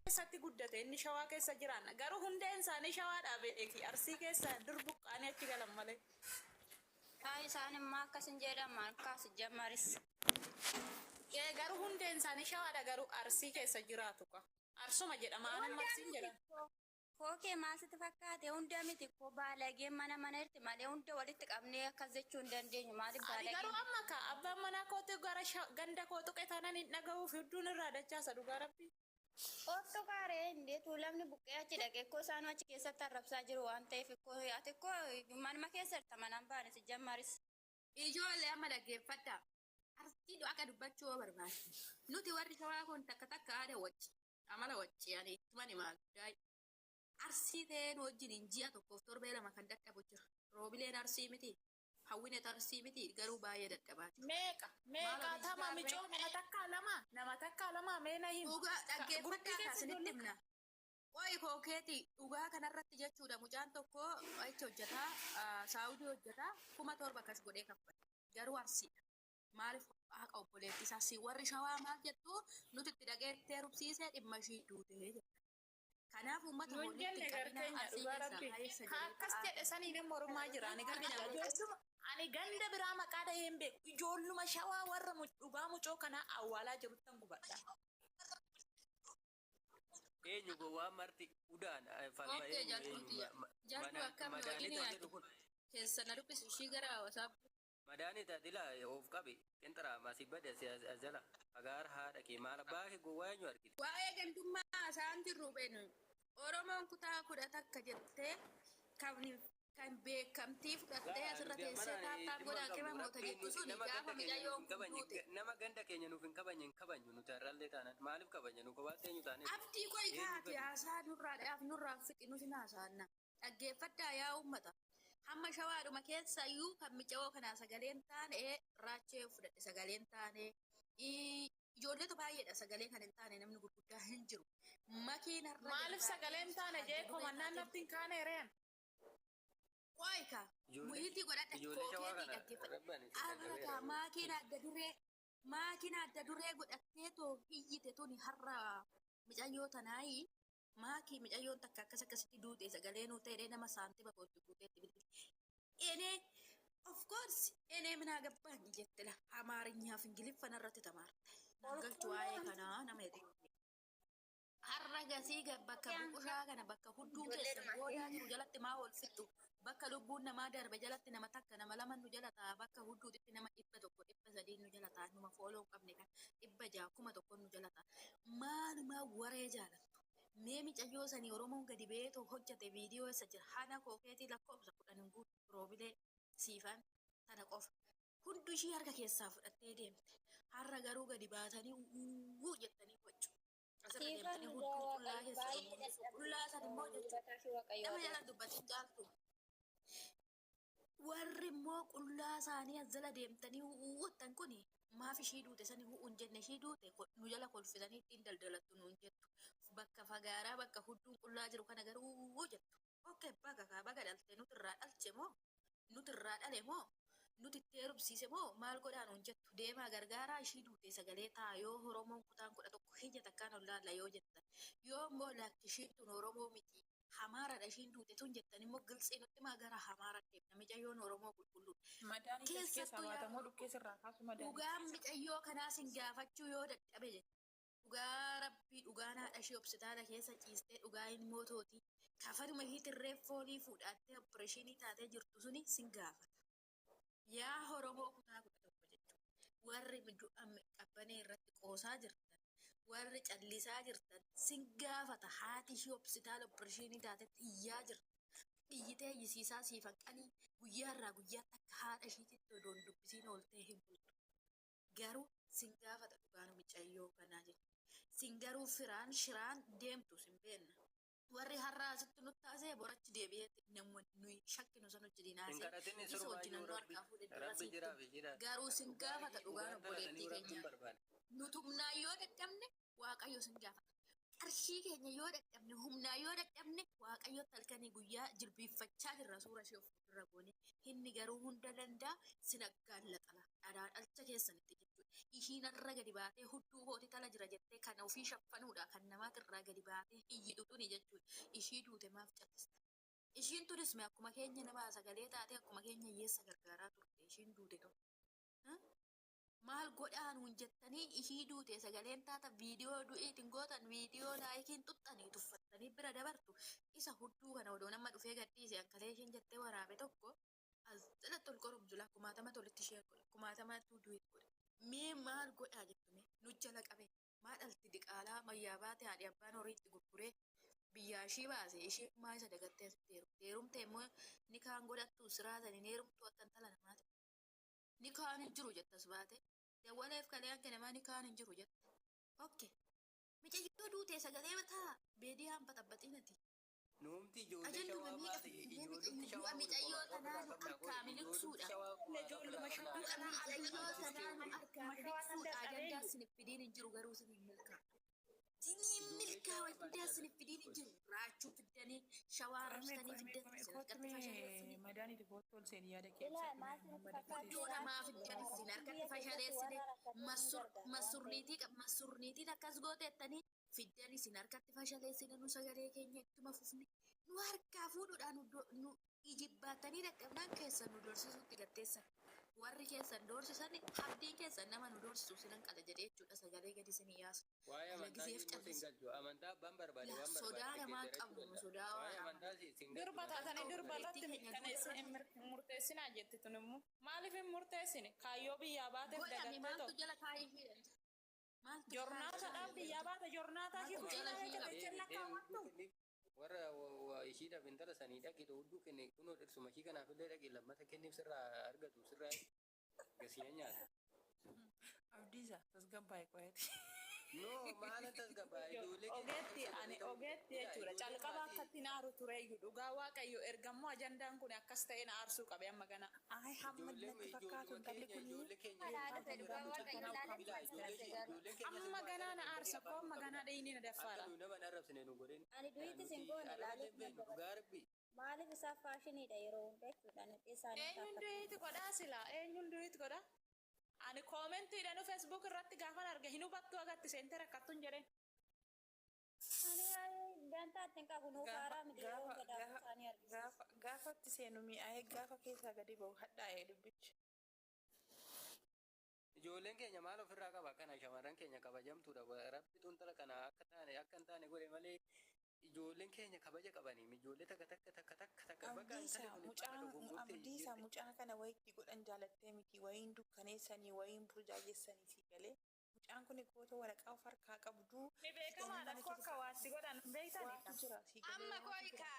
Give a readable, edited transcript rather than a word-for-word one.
Keessatti guddate inni Shawaa keessa jiraanna. Garuu hundeen isaanii Shawaadhaa beeki. Arsii keessa dur buqqa'anii achi galan malee. Haa isaan immoo akkas hin jedhaman akkas jammaris. Ee garuu hundeen isaanii Shawaadha garuu Arsii keessa jiraatu ka. Arsuma jedhama aan amma Hundaa Arsiin miti jedhama. koo. Koo kee maal sitti fakkaate hunda miti koo baalageen mana mana jirti malee hunda walitti qabnee akkas jechuu hin dandeenyu maaliif Ani garuu baalageen. amma ka abbaan manaa kootu gara ganda koo tuqe taanaan hin dhagahuuf hudduun irraa dachaasa dhugaa rabbii. Otto kaaree indee Tuulamni buqqee achi dhaqe ikkoo isaanuu achi keessatti arrabsaa jiru waan ta'eef ikkoo ati ikkoo manuma keessa jirta manaan baane si jammaris. Ijoollee amma dhaggeeffadhaa. Arsii haqa dubbachuu yoo barbaade. Nuti warri Shawaa kun takka takka aada wacci. Amala wacci ani ittuman himaa guddaa. Arsii ta'ee nu wajjiniin ji'a tokkoof torbee 2 kan dadhabu jira. Roobileen Arsii miti. Hawwinet Arsii miti garuu baay'ee dadhabaa jiru. Meeqa Maal meeqaatama hojii micoo nama takkaa lama nama takkaa lama mee na himi. Dhugaa Ka gurupii dhaggeeffadhaa kaa keessa isinitti ijoollee himna. Qo'i kookeeti dhugaa kanarratti jechuudha mucaan tokko achi hojjetaa Saawudii hojjetaa 7,000 akkas godhee kaffale. Garuu Arsiidha. Maaliif haqa obboleettii isaa si warri Shawaa maal jettu nuti itti dhaqee itti heerumsiisee dhimma ishii duute jetta. Kanaaf uummata Nun walitti hin jenne gar qabinaa keenya Arsii dhugaa keessaa rabbi. baay'eessa Ka jedhee akkas ta'aa. jedhe saniin hin mormaa jira. Ani gar Namni kiyya ijoolluma ani ganda biraa maqaa dhahee hin beeku. Ijoolluma Shawaa warra dhugaa mucoo kanaa awwaalaa jiruttan gubadha. Eenyu gowwaan marti udaan falma Okay eenyu jaltuu eenyu tiyya. Jaltuu akkam wajjin madaanita yaaddu jedhu kun keessa na dubbisi ishii gara WhatsApp. Madaanita ati laa of qabi qinxira asi badi asi as jala fagaara haadha kee maal abbaa kee gowwaa eenyu argite. Waa'ee gandummaa haasa'aan jirru beenu. Oromoon kutaa 11 jettee kan kan beekamtii fudhattee Laa asirra nuti teessee ammana taap taap dhimma godhaa hin qabnu qimamoota rabbiin jettu nuti suni nama gaafa ganda keenya nuuf micayyoon hin kun kabajne duute. nama ganda keenya nuuf hin kabajne hin kabajnu nuti har'allee taanan maaliif kabajna nu kophaatti eenyu taaneeti Abdii qoy eenyu kaati gadi haasaa nurraa dhaaf nurraa fixi nuti haasaanna. Dhaggeeffadhaa yaa uummata. Hamma Shawaadhuma keessayyuu kan micayoo kanaa sagaleen taane Raachee yoo fudhadhe sagaleen taane ijoolletu baay'eedha sagalee kan hin taane namni gurguddaa hin jiru. Makiin har'a gadi Maaliif baatee sagalee hin taane adda jee duree komannaan taatee natti hin kaane reen. Qoy kaa Ijoollee muyitii godhadha ijoollee Shawaa kookeetii kana dhaggeeffadha. rabbi ani isin Har'a dadhabeera kaa wly. maakiin adda duree maakiin adda duree godhattee too iyyite tuni har'a micayyoo tanaayi Maakii micayyoon takka akkas akkasitti duute sagalee nuu ta'e nama saantima kootti guuteetti bilbili. Enee of course enee minaa gabbaanyi jette la Amaarinyaaf Ingiliffa narratti tamaarte. Nan galchu waa'ee kanaa nama jedhe. Har'a gasii bakka buqushaa kana bakka hudduun keessan goodaa jiru jalatti maa wal fixxu? Bakka lubbuun namaa darbe jalatti nama takka nama lama nu jala taa'a bakka hudduutitti nama 100 300 nu jala taa'a numa fooloo hin qabne kan 600 1000 nu jala taa'a. Maalumaa waree jaalattu. Mee micayyoo sanii Oromoon gadi ba'eetoo hojjate viidiyoo eessa jira? Hana kookeetii lakkoofsa 10 hin guuttu Roobilee, Siifan tana qofa. Hundu ishii harka keessaa fudhattee deemte. Har'a garuu gadi baatanii u'uu jettanii waccu. Asirra Siifan deemtanii dhugaa hudduu qullaa waaqayyo keessa baay'ee Oromoon dhufu. dadhabde Qullaa san immoo jechuudha. dibataa fi waaqayyo Nama haa jala galatu. dubbatin caaltu. Warri immoo qullaa isaanii as jala deemtanii hu'uuttan kuni maaf ishii duute sani hu'u hin jenne ishii duute nu jala kolfitanii ittiin daldalattu nuun jettu. Bakka fagaaraa bakka hudduun qullaa jiru kana garuu hu'uu jettu. Ok baga kaa baga dhalte nuti irraa dhalche moo nuti irraa dhale moo nuti itti heerumsiise moo maal godhaa nuun jettu. Deemaa gargaaraa ishii duute sagalee ta'a yoo Oromoon kutaan 11 hija takkaan ol laalla yoo jettan. Yoo immoo lakki ishiin tun Oromoo miti Hamaaradha ishiin duute tun jettan immoo giltsii nutti himaa gara Hamaara deemna micayyoon Oromoo qulqulluudha. Madaanii si keessaa Keessattuu yaa baata moo dhukkee sirraa kaasu madaanii? Dhugaan micayyoo kanaa sin gaafachuu yoo dadhabe jette. Dhugaa rabbii dhugaan haadha ishii hopsitaala keessa ciistee dhugaa ilmoo tootii kafanuma ishiitiin reef foolii fuudhaattee opereeshinii taatee jirtu suni sin gaafata. Yaa Oromoo kutaa 11 jechuun warri du'a Qabbanee irratti qoosaa jirtan, warri callisaa jirtan sin gaafata haati ishii hopsitaala opereshiinii taatetti iyyaa jirti. Iyyitee iyyisiisaa Siifan Qanii guyyaa irraa guyyaatti akka haadha ishiititti odoo hin dubbisiin ooltee hin bultu. Garuu sin gaafata dhugaan micayyoo kanaa jechuudha. Sin garuu firaan shiraan deemtu sin beenna. Warri har'a asitti nutti haasa'e bor achi deebi'eeti namuma nuyi shakkinu san wajjiniin Hin haasa'e kadhatin isa wajjin surumaayyuu nu rabbi harkaa fuudhe dura rabbi siif jiraaf tuma. ishiidha. Garuu sin Dhugaa gaafata ishii dhugaan dhugaan dhalatanii obboleettii rabbi hin keenyaa. barbaanne. Nu tumnaan yoo dadhabne Waaqayyo sin gaafata. Qarshii keenya yoo dadhabne, humnaa yoo dadhabne, Waaqayyotti halkanii guyyaa jilbiiffachaa jirra suura ishee of fuuldura goone. Inni garuu hunda danda'a sin aggaallaxala. Dhadhaa dhalcha keessanitti jechuudha. Ishiin har'a gadi baatee hudduu kooti tala jira jettee kan ofii shaffanuudha kan namaatirraa gadi baatee iyyitu tuni jechuudha. Ishii duute maaf callista? Ishiin tunis mee akkuma keenya nama sagalee taatee akkuma keenya hiyyeessa gargaaraa turte ishiin duute tun. Maal godhaa nuun jettanii ishii duute sagaleen taata viidiyoo du'iitiin gootan viidiyoo laayikiin xuxxanii tuffattanii bira dabartu. Isa hudduu kana odoo nama dhufee gadhiise akkalee ishiin jettee waraabe tokko as jalatti ol qoromsu laa kumaatama tolitti ishee godha kumaatamatu du'eet godha. Mee maal godhaa jettu mee nu jala qabe maa dhalti diqaalaa mayyaa baate haadhi abbaan horii itti gurguree biyyaa ishii baase ishee maa isa dagattee asitti heerumte heerumte immoo ni kaan godhattu siraatan hin heerumtu akka intala namaati. Ni kaan hin jiru jettas baate. Dawwaleef kalee hanka namaa ni kaan hin jiru jette. Okay. Micayyoo duutee sagalee mataa beediyaan baxabbaxinati. Nuumti ijoollee Ajanduma shawaa meeqa baate fiddee ijoollumti du'a shawaa kun micayyoo qomaa tanaa ofirraa nu qabna harkaa kun miliqsuudha. ijoollumti shawaa qomaa Ijoolluma ofirraa shawaa qabna. Du'a kanaa micayyoo tanaa nu harkaa Ijoolluma shawaa kan miliqsuudha. Ajandaa dadhabee sinif fidiin hin jiru garuu siniin milkaa. Siniin Ijoollee milkaa shawaa ajandaa baate sinif fidiin hin jiru. Raachuu fiddanii shawaa Qorame arrabsitanii qorame fiddan qorame sin kootu harkatti mee fashaleessine. madaaniiti kootu ol seeni yaada kee Ilaa ibsadhu maal mee sinatti amma dagattee. fakkaate Hudduu namaa raachuu fiddan sin raachuu harkatti biyya keessatti fashaleessine. warra rakkatan ni gargaara waan ta'eef. Masurniitiin akkas gooteettanii fiddan isin harkatti fashaleessine nu sagalee keenya ittuma fufne. Nu harkaa fuudhuudhaan nu ijibbaattanii dadhabnaan keessan nu dorsisuutti gatteessan. Warri keessan doorsisan abdiin keessan nama nu doorsisu sinan qala jedhee jechuudha sagalee gadi isinii yaasu. Waa'ee Kana amantaa gizeef immoo sin callisa. galchu. Amantaa abbaan barbaade Laa waan barbaade sodaa namaa geeddarachuu qabnu danda'a. sodaa Waa'ee waan amantaa sin galchu. Durba taatanii durba Obboleettii irratti keenya kana duuba isin hin murteessinaa jetti tun immoo. Maaliif hin murteessine? Kaayyoo biyyaa baateef godhame dagattee maaltu ta'u. jala kaayee hidhan? Maaltu Jornaataadhaan biyyaa baate jornaataa Maaltu ishii jala kushiinaa hidhan? eeggatee Deemi lakkaawwattu. deemi hudduu kenniif warra ishiidhaaf intala sanii dhaqi hudduu kenni kunoo dhirsuma ishii kanaaf illee dhaqi lammata kenniif sirraa argatu sirraa gasiina nyaata. Abdiisa tasgabbaa'e qo'eeti. No maala tasgabbaa'e ijoollee keenya Ogeetti sagalee ani ta'uu ogeetti ila jechuudha. ijoollee Calqaba maatii akkatti na aaru tureeyyu dhugaa Waaqayyo ergammoo ajandaan kun akkas ta'e na aarsuu qabe amma gana. Ay hamma ijoollee natti fakkaatu ijoolluma intalli keenya kuni ijoollee keenya Alaa dhufe sirraa dhugaa mucaa Waaqayyo kana laalee ila fakkaate ijoollee garuu. ijoollee keenya Amma sirraa ganaa na kana aarsa afaan koo amma qabna. ganaa dhiini na Akka daffaadha. nu nama hin arrabsine nu godhin. Ani du'iitti Nuti sin goone arraba laaleef illee na beeknu dabarse. dhugaa rabbi. Maaliif isaaf faashiniidha yeroo hunda jechuudha nadhee isaanii Eenyuun taaffatu. du'iitti godhaa silaa? Eenyuun du'iitti godhaa? Ani koomentiidhaan Facebook irratti gaafan arge hin hubattu agatti seentee rakkattuun jedheen. Ani dantaa ittiin qabu nuuf Gaafa haaraa miti yeroo gaafa hunda daakuu gaafa isaanii argisiisa. gaafa gaafatti seenu mi'aayee gaafa keessaa gadi ba'u hadhaa'ee dubbichi. Ijoolleen keenya maal ofirraa qaba kana shamarran keenya kabajamtuudha. Rabbi intala kana akka taane akka hin taane godhe malee ijoolleen keenya kabaja qabanii ijoollee takka takka takka takka takka bakka Abdiisa intalli kun bakka mucaa dogoggortee abdiisa jirti. mucaa kana wayitti godhan jaalattee miti wayiin dukkaneessanii wayiin burjaajessanii si galee mucaan kun goota waraqaa of harkaa qabdu Ni fidanii beekamaadha mana akkoo akka keessa waatti godhan hin beektani. waatu jira si galee Amma waatu kooyi jira. ka